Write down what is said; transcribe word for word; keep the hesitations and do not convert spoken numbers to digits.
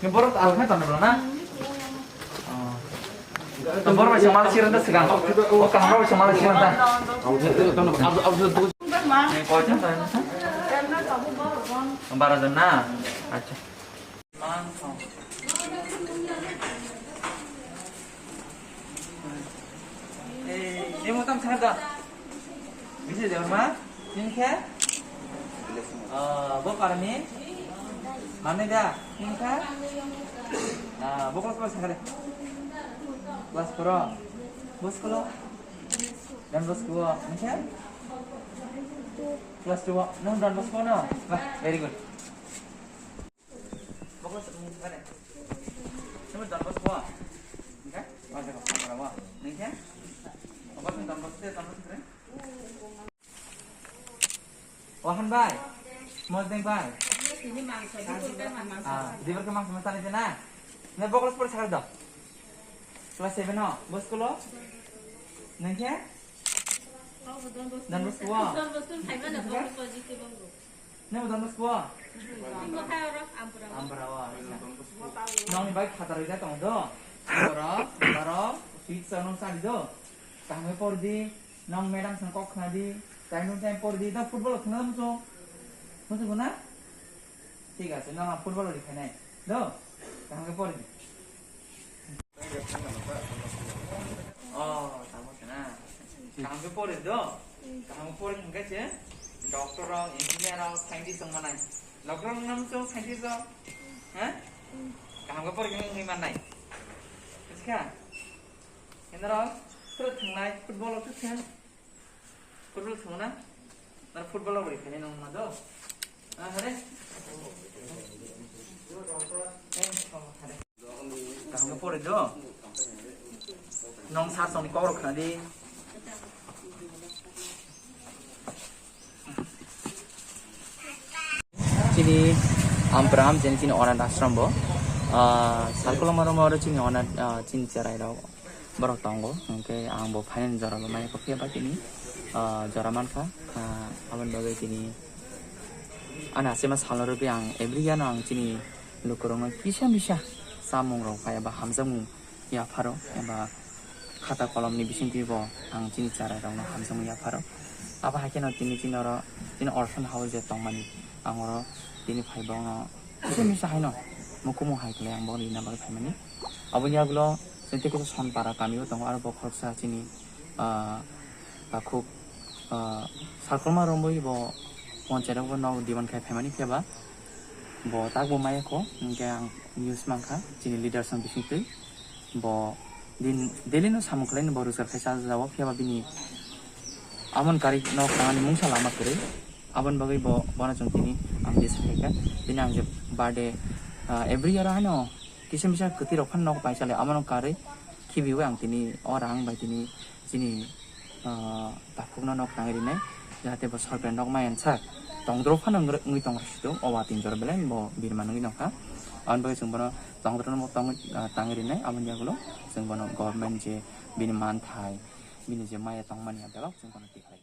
Borok alkhe tongo na? Oh. Borok bai samal siranta sigang. O kaham bai samal siranta. Ni koijon tongo? Bara jon na? Acha. Eh, ini mau tang sana dah. Bisa jawab mah? Ini khe? Ah, bo parami? Mana dah? Ini khe? Ah, bo kelas berapa sekarang? Kelas berapa? Bos kalau? Dan bos kedua, ini khe? Kelas dua, no, dan bos kedua, no? Wah, very good. Bokol se mung kare. Sumber Don Bosco. Engka? Wajah kau, kau rawa. Nengke? Bokol se Don Bosco, Don Bosco kare. Wahan bai. Mojeng bai. Ini mangsa, ini bukan mangsa. Ah, di berke mangsa mangsa ni jena. Ne bokol sepuluh sekali dok. Kelas seven ho. Bosco lo. Nengke? Don Bosco. Don Bosco. Don Bosco, hai mana bokol positive banggo. Nang Don Bosco? Imo hai oro Ampura. Ampura o. Nong bai khatar rida tong do. Oro, oro, sweet sa nong sari do. Kaham por di, nong madam sang kok khna di. Time to time por di, da football khna muso. Muso guna? Thik ase, nong football ri khanai. Do. Kaham por di. Oh, tamo sana. Kaham ke pori do. Kaham pori hingga se. Doctor rok, engineer rok, scientist rok manai. Doctor rok nam so scientist rok. Ha? Kaham ke pori hingga manai. Bujiska? Indra, terus thangnai football rok terus. Football thwngna? Nang football rok bai khainai nong ma do? Ah, hare? Eh, oh, hare. Kaham khe pori do? Nong sir songni kok rok khna di. Chini Ampram, chini, chini onath ashram bo. Ah, sal koloma romo oro chini onath, ah, chini cherai rok. Borok tongo, hwnkhe ang bo phainani jora bo maya kok phiya ba tini, ah, jora mankha, ah, aboni bagwi tini ani achema salno rwgwi ang every year no ang chini lukurokno kisa misa chamung rok bai eba hamjakmung yapharo eba khata kolomni bisingtwi bo ang chini cherairokno hamjakmung yapharo. Abo hai kheno tini chini oro chini orphan house je tongmani ang oro tini phai bokno kisa misa haino mukumu hai khlai ang bo rina bagwi phaimani. Aboni yagulo chwng tei kisa Sonpara kamio tongo, aro bo khoroksa chini, ah, takhuk, ah, Salkolma romwi bo ponchayat o bo nok demand khai phaimani, phiya ba bo tak bo maya kho, hwnkhe ang news mankha chini leaders ni bisingtwi bo din daily no samung khlaino bo rwchap khai cha jao, phiya ba bini amon kari nok tangani mungsa lama kwrwi. Aboni bagwi bo, bono chwng tini ang je sakha, tini ang je birthday, ah, every year ano kisa misa kwtwi rok phano nok pai chale, abono karwi khibiwi ang tini o rang bai tini chini, ah, takhukno nok tangwi rinai, jahate bo sorkari nok maya sak tongdro phano wngwi tong rwsito, o watwi jora belai bo birman wngwi tongkha. Aboni bagwi chwng bono tongdrono bo tongwi, ah, tangwi rinai, aboni yagulo chwng bono government je bini manthai, bini je maya tongmani belok chwng bono tikhlai.